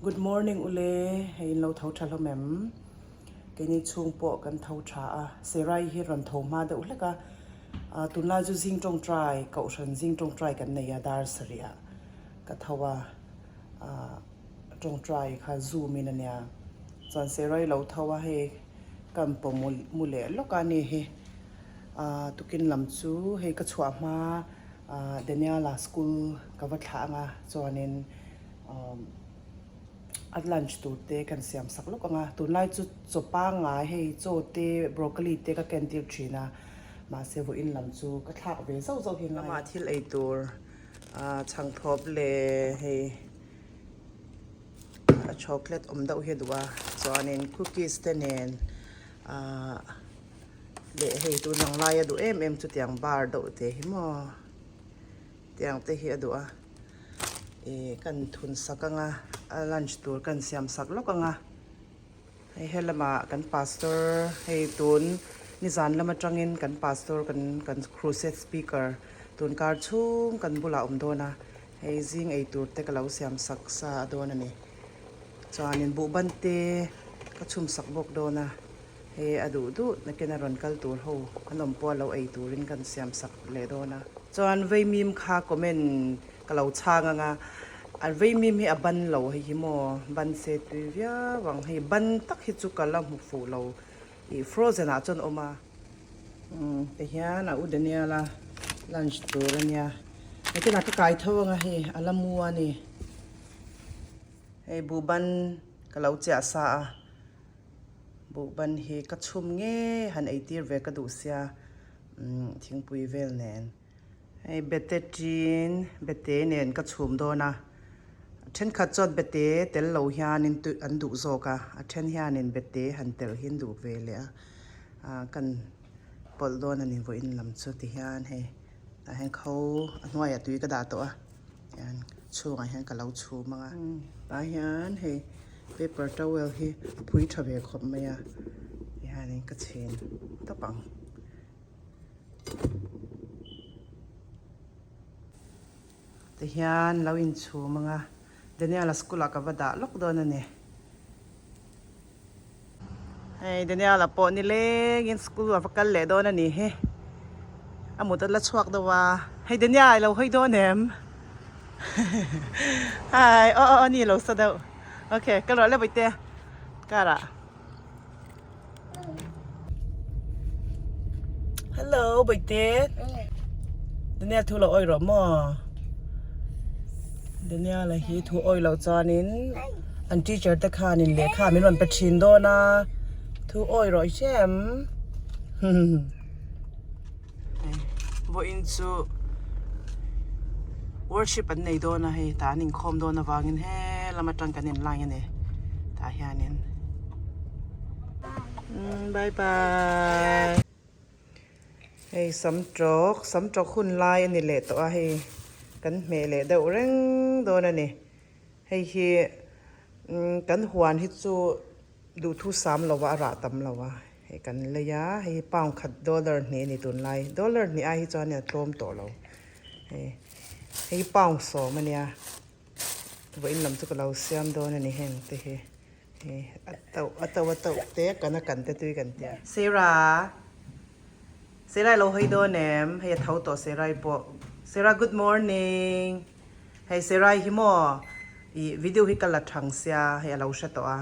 Good morning ule, hei in lo tho tha hlawm em? Keini chhung pawh kan tho tha a, Serai hi rawn tho hma deuh hlek a, tunlai chu zing tawngtai, kohhran zing tawngtai kan nei a dar sarih ah ka tho a, tawngtai kha zoom in a nia, chuan Serai lo tho a hei kan pawh mu leh lawk a ni hi, tukin lam chu hei ka chhuah hma. Daniela school ka va thlah anga chuanin a lunch tur te kan siam sak lawk anga tunlai chu chaw pangngai hei chaw te broccoli te ka ken tir thin a mahse vawiin lam chu ka thlak ve zauh zauh hi ngai a. Thil ei tur chhangthawp leh hei a chocolate awm deuh hi a duh a chuanin cookies te nen ahh. Leh hei tun ang laia duh em em chu tiang bar deuh te hi maw tiang te hi a duh a ih kan thun sak ang a a lunch tur kan siam sak lawk ang a hei helamah kan pastor hei tun nizan lam atangin kan pastor kan kan crusade speaker tun kar chhung kan bulah a awm dawn a hei zing ei tur te ka lo siam sak sa a dawn a ni chuanin buhban te ka chhum sak bawk dawn a. Hei a duh duh nakin a rawn kal tur ho an awm pawh a lo ei turin kan siam sak leh dawn a. Chuan Veimim kha comment ka lo chhang ang a, an Veimim hi a ban lo hei hi maw, ban se tui viau ang hei ban tak hi chu ka la hmu fuh lo ih frozen ah chuan a awm a. Umm tihian a u Daniel a lunch tur a nia, nakinah ka kai tho ang a hei a la mu a ni. Hei buhban ka lo chiah sa a. Buhban hi ka chhum nge han eitir ve ka duh sia umm thingpui vel nen. Hei bete tin bete nen ka chhum dawn a, thenkhat chuan bete tel lo hianin an duh zawk a, a then hianin bete han telh hi an duh ve leh a, ah kan pawlh dawn a ni vawiin lam chu ti hian hei tah hian kho a hnuaiah tui ka dah tawh a. Hian chhungah hian ka lo chhum ang a. Tah hian hei paper towel hi a phui tha ve khawp mai a tihianin ka chhin tawp ang. Tihian lo inchhum ang a Daniel-a school ah ka va dah lawk dawn a ni. Hei Daniel-a pawh nilengin school a va kal leh dawn a ni hi a mut a la chhuak deuh a hei Daniel i lo hawi dawn em hai aw aw ni lo sa deuh okay kal rawh le bawihte car ah hello bawihte Daniel thu lo awi rawh maw. Daniel-a hi thu awih loh chuanin an teacher te khanin lehkha min rawn pe thin dawn a thu awih rawh i hrem vawiin chu worship an nei dawn a hei tah an inkhawm dawn avangin he lam atang kan in line a ni tah hianin bye bye. Hei sam tawk, sam tawk hun lai a ni leh tawh a hei kan hmeh leh deuh reng dawn a ni. Hei hi kan huan hi chu duhthu sam lo a a rah tam lo a hei kan lei a hei hi pound khat dollar hnih a ni tunlai dollar hnih ai hi chuan a tlawm tawh lo hei hei hi pound sawm a nia vawiin lam chu ka lo siam dawn a ni heng te hi. A tauh a tauh a tauh te kan a kan te tui kan tia. Sarah Sarah i lo hawi dawn em hei a tho tawh Sarah i pawh Sarah good morning hei Sarah i hi maw ih video hi ka la thang sia hei a lo hre tawh a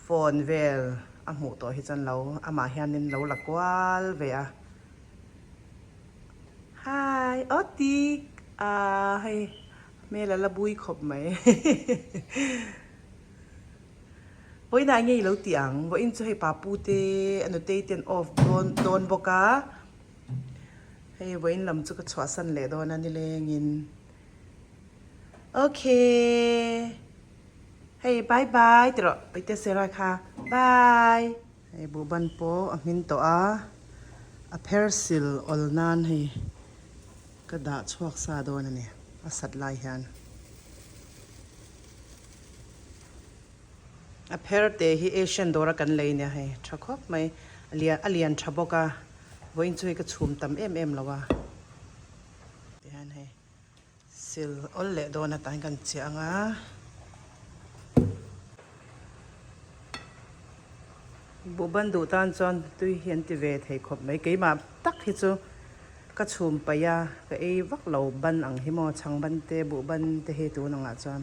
phone vel a hmuh tawh hi chuan lo amah hianin lo la kual ve a hi aw tik ah hei hmel a la bui khawp mai. Vawiinah nge i lo tih ang? Vawiin chu hei papu te a nutei te an off dawn dawn bawk a, hei vawiin lam chu ka chhuahsan leh dawn a nilengin. Okay, hei bye bye ti rawh Paite Sarah kha bye. Hei buhban pawh a hmin tawh a, a pher sil awl nan hei ka dah chhuak sa dawn a ni a sat lai hian. A pher te hi Asian dawr a kan lei nia hei tha khawp mai a lian a lian tha bawk a vawiin chu hei ka chhum tam em em lo a tihian hei sil awl leh dawn a tah hian kan chiah ang a. Buhban duh tan chuan tui hi an ti ve thei khawp mai. Keimah tak hi chu ka chhum paih a, ka ei vak lo ban ang hi maw, chhang ban te, buhban te hi tun angah chuan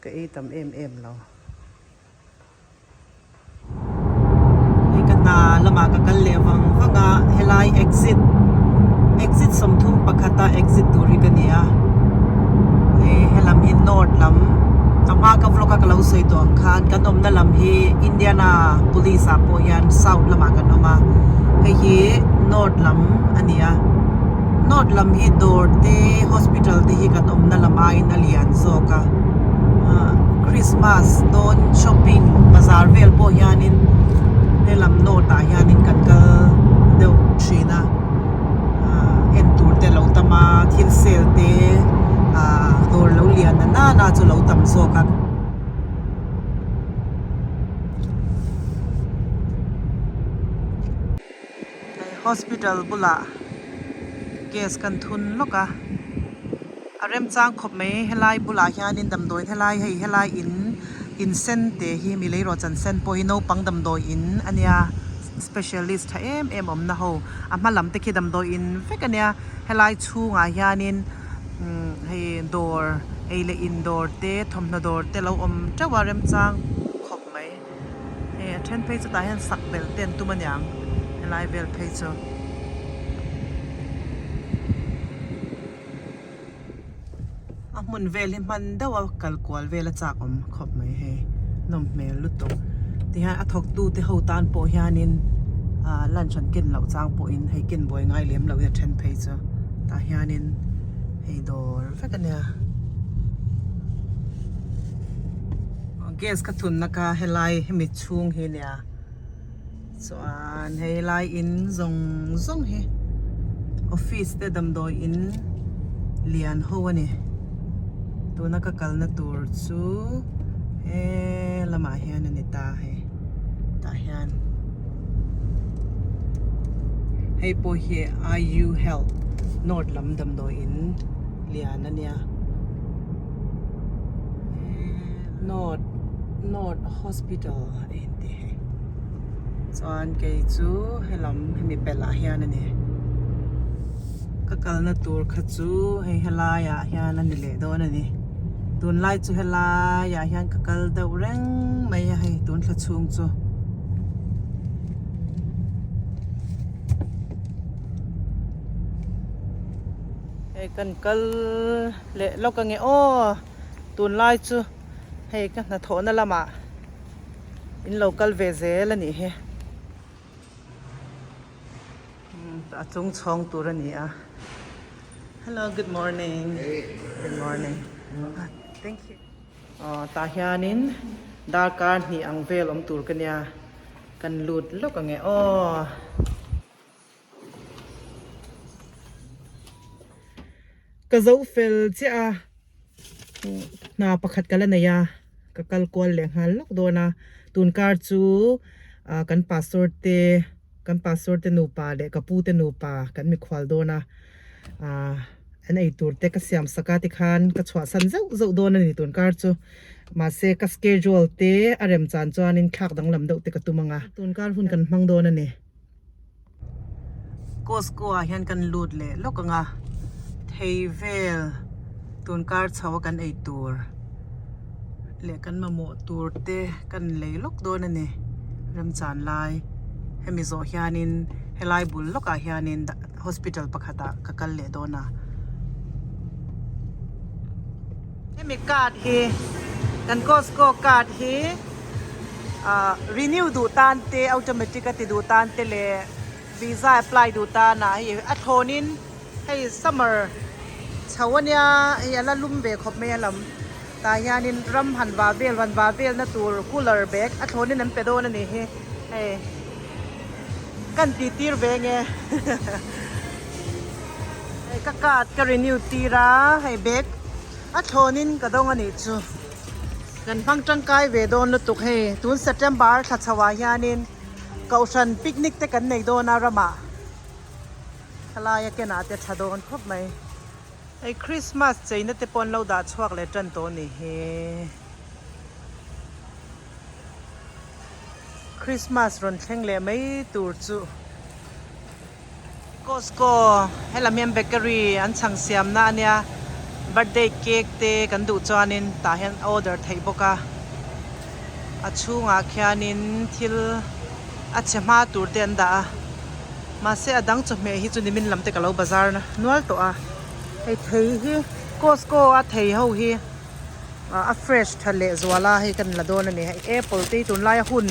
ka ei tam em em lo. Hei ka hna lamah ka kal leh vang vang a, helai exit exit 31 a exit tur hi ka ni a, hei helam hi north lam a hma ka vlog a ka lo sawi tawh ang khan kan awmna lam hi Indiana police ah pawh hian south lamah kan awm a, hei hi north lam a ni a, north lam hi dawr te hospital te hi kan awmna lam aiin a lian zawk a. ah Christmas dawn shopping bazar vel pawh hianin helam north ah hianin kan kal deuh thin a ah en tur te a lo tam a thil sale te ah dawr lo lian na nana chu a lo tam zawk a. Hospital bulah gas kan thun lawk a. A remchang khawp mai helai bulah hianin damdawiin helai hei helai in in sen te hi mi leirawh chan sen pawh hi naupang damdawiin a nia specialist tha em em awmna ho a hma lam te khi damdawiin vek a nia helai chhungah hianin umm hei dawr ei leh in dawr te thawmhnaw dawr te lo awm teuh a remchang khawp mai hei a then phei chu tah hian sak belh te an tum a niang helai vel phei chu. A hmun vel hi hman deuh a kal kual vel a chak awm khawp mai hei nawm hmel lutuk tihian a thawk tu te ho tan pawh hianin ah lunch an ken loh chang pawhin hei ken buai ngai lem loh hi a then phei chu tah hianin hei dawr vek a nia gas ka thunna kha helai hemi chhung hi nia. Chuan hei lai in zawng zawng hi office te damdawi in lian ho a ni tuna ka kalna tur chu he lamah hian a ni ta hei tah hian hei pawh hi I_U health north lam damdawi in lian a nia north north hospital a inti hei. Chuan kei chu helam hemi pelh ah hian a ni. Ka kalna tur kha chu hei helai ah hian a ni leh dawn a ni. Tunlai chu helai ah hian ka kal deuh reng mai a hei tun thla chhung chu. Hei kan kal leh lawk ange aw tunlai chu hei ka hnathawhna lamah. In lo kal ve zel a nih hi. A chung chhawng tur a ni a. Hello, good morning. Good morning. Thank you. Aw tah hianin darkar hnih ang vel awm tur ka nia. Kan lut lawk ang e aw. Ka zo fel chiah a. Hna pakhat ka la nei a, ka kal kual leh nghal lawk dawn a, tun kar chu ah kan pastor te kan pastor te nupa leh ka pu te nupa kan mikhual dawn a, ah an ei tur te ka siam sak a tikhan ka chhuahsan zeuh zeuh dawn a ni tun kar chu, mahse ka schedule te a rem chan chuanin thlak danglam deuh te ka tum ang a, tun kar hun kan hmang dawn a ni. Costco ah hian kan lut leh lawk ang a thei vel tun kar chho a kan ei tur leh kan mamawh tur te kan lei lawk dawn a ni remchan lai hemi zawh hianin helai bul lawk ah hianin hospital pakhat ah ka kal leh dawn a. Hemi card hi kan Costco card hi. Ahh renew duh tan te automatic a ti duh tan te leh visa apply duh tan ah hei a thlawn in hei summer chho a nia hei a la lum ve khawp mai a lam tah hian in ram han vah vel han vah vel na tur cooler bag a thlawn in an pe dawn a ni hi hei kan tih tir ve nge hei ka card ka renew tir a hei bag a thlawn in ka dawng a nih chu. Kan hmang tangkai ve dawn lutuk hei tun September thla chho ah hianin Kohhran picnic te kan nei dawn a ramah thalai a kenah te tha dawn khawp mai. Hei Christmas cheina te pawh an lo dah chhuak leh tan tawh a ni hi. Christmas rawn thleng leh mai tur chu Costco helam hian bakery an chhang siamna a nia birthday cake te kan duh chuanin tah hian order theih bawk a a chhungah khianin thil a chhe hma tur te an dah a mahse a dang chawhmeh hi chu nimin lam te ka lo bazar nual tawh a hei thei hi Costco a thei ho hi. A fresh tha leh zual a hei kan la dawn a ni hei apple te hi tunlai a hun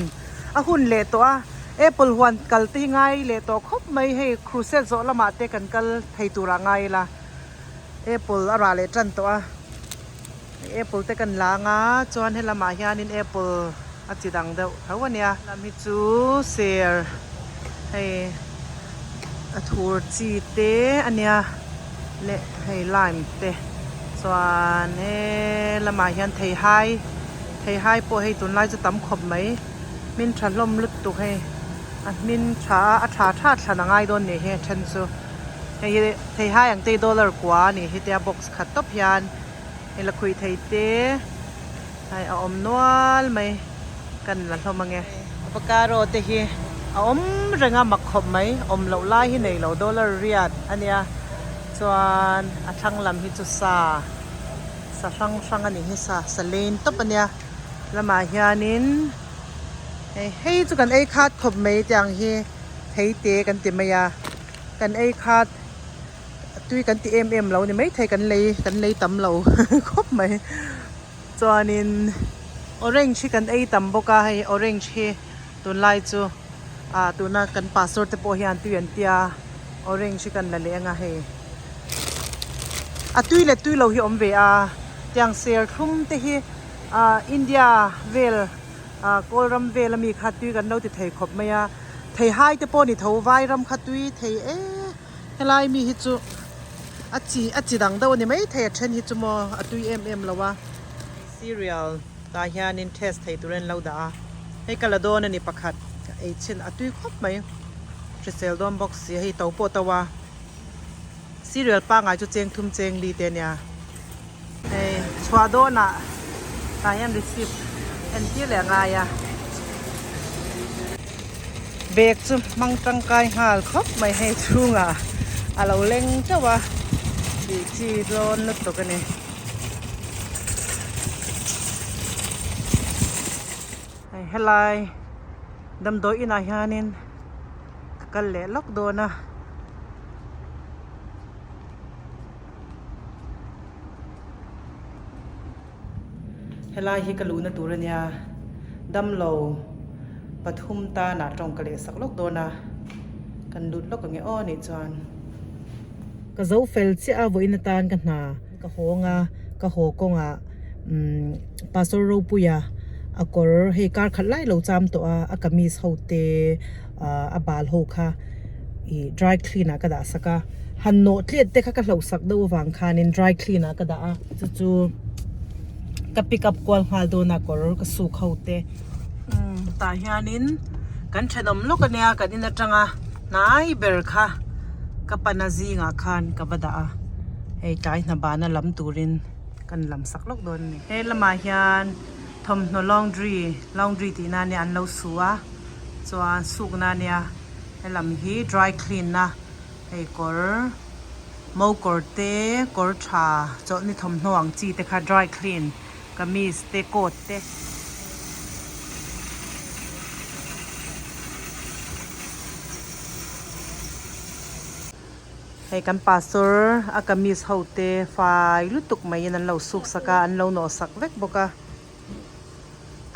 a hun leh tawh a apple huan kal te hi ngai leh tawh khawp mai hei crusade zawh lamah te kan kal thei turah ngai ila apple a rah leh tan tawh a apple te kan la anga chuan helamah hianin apple a chi dang deuh tho a nia lam hi chu ser hei a thur chi te a nia leh hei lime te chuan he lamah hian theihai theihai pawh hei tunlai chu tam khawp mai hmin tha hlawm lutuk hei a hmin tha a a tha tha thlan a ngai dawn nih hi a then chu hei hi theihai ang te hi dollar kua a nih hi tia box khat tawp hian hei lakhuih thei te. Hei a awm nual mai kan la hlawm ange. Avocado te hi a awm reng a mak khawp mai awm loh lai hi nei lo dollar riat a nia chuan a thlang lam hi chu sa sa hrang hrang a nih hi sa sa lane tawp a nia lamah hianin hei hei chu kan ei khat khawp mai tiang hi thei te kan ti mai a kan ei khat. Tui kan ti em em lo ni maithei kan lei kan lei tam lo khawp mai chuanin orange hi kan ei tam bawk a hei orange hi tunlai chu ah tuna kan pastor te pawh hian tui an tia orange hi kan la leh anga hei a tui leh tui lo hi awm ve a tiang serthlum te hi ah India vel ah kawl ram vel ami kha tui kan lo ti thei khawp mai a theihai te pawh ni tho vai ram kha tui thei em. Helai mi hi chu a chi a chi dang deuh a ni maithei a then hi chu maw a tui em em lo a. Cereal tah hianin test thei tur in lo dah a hei ka la dawn a ni pakhat ka ei chhin a tui khawp mai hrisel dawn bawk si hei to pawh to a cereal pangngai chu cheng thum cheng li te a nia hei chhuah dawnah tah hian receipt en tir leh a ngai a. Bag chu hmang tangkai nghal khawp mai hei chhungah a lo leng teuh a tih chi dawn lutuk a ni. Hei helai damdawi inah hianin ka kal leh lawk dawn a. Helai hi ka luhna tur a nia damlo pathum tanah tawng ka leh sak lawk dawn a kan lut lawk ang e aw nih chuan. Ka zo fel chiah a vawiin atan ka hna ka hawng a ka haw kawngah umm pastor ropuia a kawr hei kar khat lai lo cham tawh a a kamis ho te ah a bal ho kha ih dry clean ah ka dah sak a han nawh tlet te kha ka hlauh sak deuh avang khanin dry clean ah ka dah a chu chu ka pick up kual nghal dawn a kawr ka suk ho te tah hianin kan thenawm lawk ania kan in atanga hnai ber kha ka pana zingah khan ka va dah a hei tlai hna bana lam turin kan lam sak lawk dawn a ni he lamah hian thawmhnaw laundry laundry tih na ania an lo su a chuan sukna ania helam hi dry clean na hei kawr mo kawr te kawr tha chawlhni thawmhnaw ang chi te kha dry clean kamis te coat te. Hei kan pastor a kamis ho te fai lutuk maiin an lo suk sak a an lo nawh sak vek bawk a.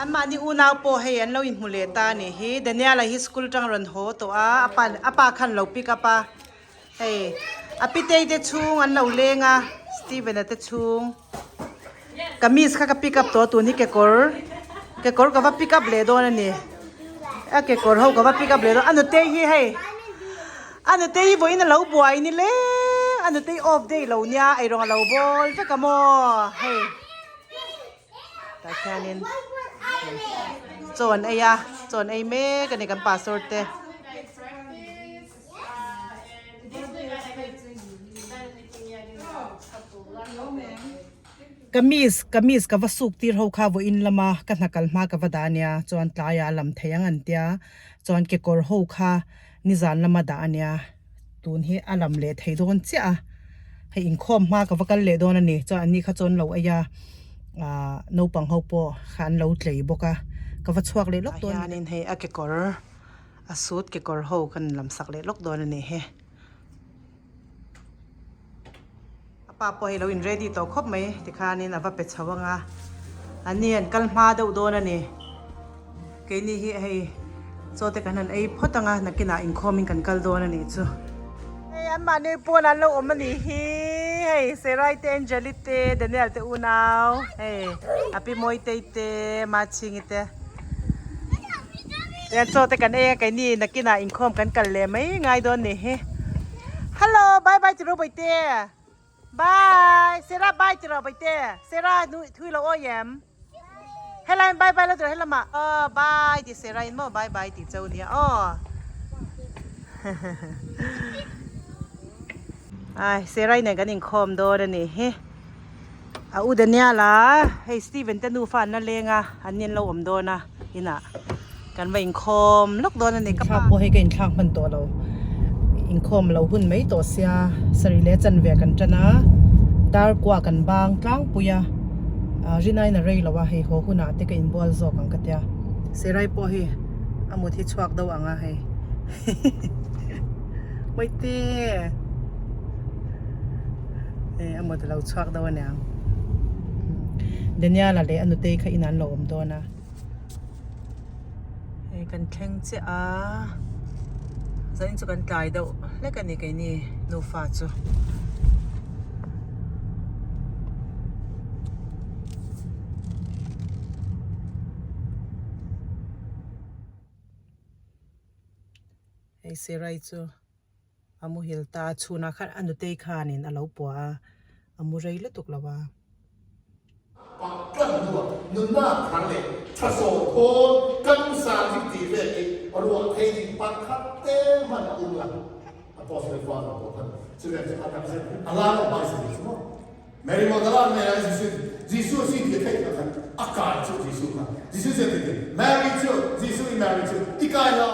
An mahni unau pawh hei an lo inhmu leh ta a nih hi. Daniel-a hi school atang rawn haw tawh a, a pa a pa khan lo pick up a. Hei a pitei te chhung an lo leng a, Steven-a te chhung. Kamis kha ka pick up tawh a tun hi kekawr kekawr ka va pick up leh dawn a ni. A kekawr ho ka va pick up leh dawn a nutei hi hei a nutei hi vawiin a lo buai ni le a nutei off day lo nia eirawng a lo bawl vek a maw hei. Tah khianin chaw an ei a chaw an ei mek a ni kan pastor te. Kamis kamis ka va suk tir ho kha vawiin lama ka hna kal hma ka va dah ania chuan tlaiah a lam thei ang an tia chuan kekawr ho kha nizan lama dah ania tun hi a lam leh thei dawn chiah a hei inkhawm hma ka va kal leh dawn a ni chuan an ni kha chuan lo ei a ah naupang ho pawh kha an lo tlei bawk a ka va chhuak leh lawk dawn hianin hei a kekawr a suit kekawr ho kan lam sak leh lawk dawn a ni he. A pa pawh hei lo in ready tawh khawp mai tikhanin a va pe chho ang a, an ni an kal hma deuh dawn a ni. Keini hi hei chaw te kan han ei phawt ang a, nakinah inkhawmin kan kal dawn a nih chu. Hei an mahni pawn an lo awm a nih hi, hei Serai te Angeli te Daniel te unau hei a pi Mawitei te Machhingi te. Tian chaw te kan ei a keini nakinah inkhawm kan kal leh mai ngai dawn nih hi. Hello bye bye tiro bawihte bye Sarah bye tiro bawihte Sarah thui lo awi em helai in bye bye lo tiro helamah aw bye ti Sarah in maw bye bye ti chau nia aw ai Sarah nen kan inkhawm dawn a nih hi. A u Daniel a, hei Steven te nufa an la leng a, an ni an lo awm dawn a, inah kan va inkhawm lawk dawn a ni. Ka pa pawh hei ka inthlak hman tawh lo, inkhawm lo hun mai tawh sia, sarih leh chanve kan tan a, dar kua kan bang tlangpui a, Rinain a rei lo a, hei haw hunah te ka inbual zawk ang ka tia. Serai pawh hei a mut hi chhuak deuh ang a hei Mawite. Eh a mut alo chhuak deuh aniang Daniel-a leh a nutei kha inah an lo awm dawn a hei kan thleng chiah a zanin chu kan tlai deuh hlek a ni keini nufa chu. Hei Serai chu. A muhil ta a chhunah khan a nutei khanin a lo puah a, a mu rei lutuk lo a. Pakkan hnuah nunna thar leh tha sawh khawn kan sang hi tih vel hi ruah thei ding pakhat te hman a um la. Apostle Father pawh khan chuveng chu a tak zet a la lo hmai sa ni chu maw. Mary Magdalene hmel ah Jesuh Jesuh si ti a theih kha khan a kai chu Jesuh kha Jesuh chu a ti ti Mary chu Jesuh i Mary chu i kai la.